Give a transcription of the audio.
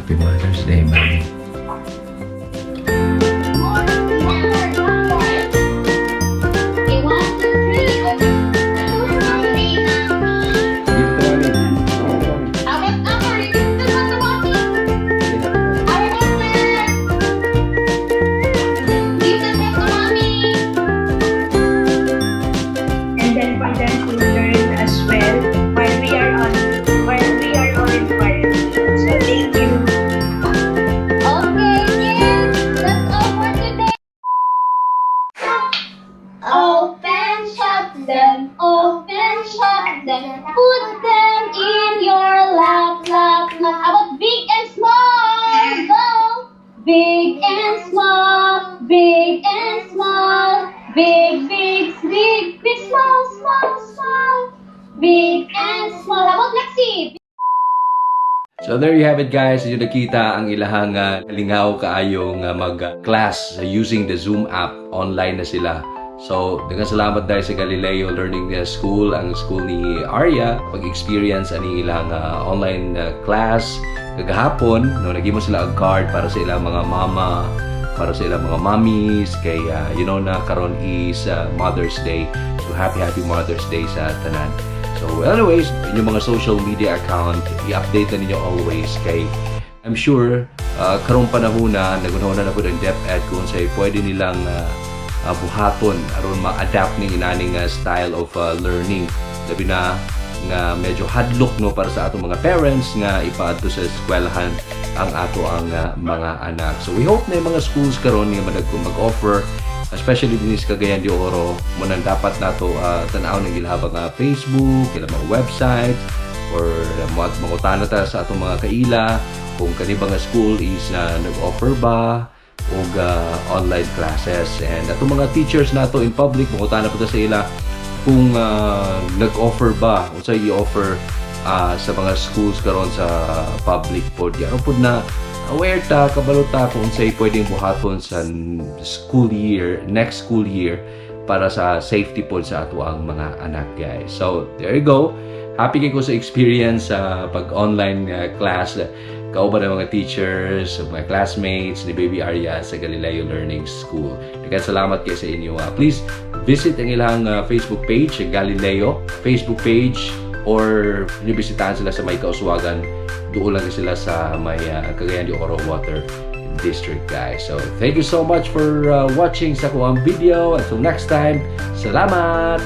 Happy Mother's Day, Mommy. More, more, more. Okay, one, two, three. Mommy, Mommy. Give to Mommy. How about Amber? You give this one to Mommy. How about Claire? Give the dress to Mommy. And then for them to learn as well while we are all in quarantine. So thank you. Okay, kids, that's all for today. Open, shut them, open, shut them, put them in your lap, lap, lap. How about big and small? Go! Big and small, big and small, big, big, big, big, small, small, small, big and small. How about Lexi? So there you have it, guys. Inyo nakita ang ilahang lingaw kaayo nga mag-class using the Zoom app. Online na sila. So, daghang salamat dahil sa Galileo Learning School, ang school ni Arya, pag-experience ani ilang online class kagahapon, no, naghimo sila og card para sa ilang mga mama, para sa ilang mga mommies, kay you know na karon is Mother's Day. So happy, happy Mother's Day sa tanan. So anyways, inyong mga social media account, i-update na ninyo always kay I'm sure karong panahon na nagunahon na pud ang DepEd kung unsay pwede nilang buhaton aron ma-adapt ning inaning style of learning. Labi na nga medyo hadlok, no, para sa atong mga parents nga ipaadto sa eskwelahan ang ato ang mga anak. So we hope na yung mga schools karon nga mag-offer, especially din sa Cagayan de Oro, mao nang dapat nato tan-aw ng ilang mga Facebook, ilang mga website or mangutana ta sa atong mga kaila kung kani ba nga school is na nag-offer ba og online classes, and atong mga teachers nato in public, mangutana po ta sa ila kung nag-offer ba, unsay i-offer sa mga schools karon sa public pod, aron pod na aware ta, kabalo ta kung unsay pwedeng buhaton sa school year, next school year, para sa safety pod sa ato ang mga anak, guys. So there you go. Happy kay ko sa experience sa pag online class kauban ng mga teachers, mga classmates ni Baby Arya sa Galileo Learning School. Daghang salamat kay sa inyo. Please visit ang ilang Facebook page, Galileo Facebook page, or inyo bisitahan sila sa may Kauswagan. Doon lang sila sa may Cagayan de Oro Water District, guys. So, thank you so much for watching sa akoang video. Until next time, salamat!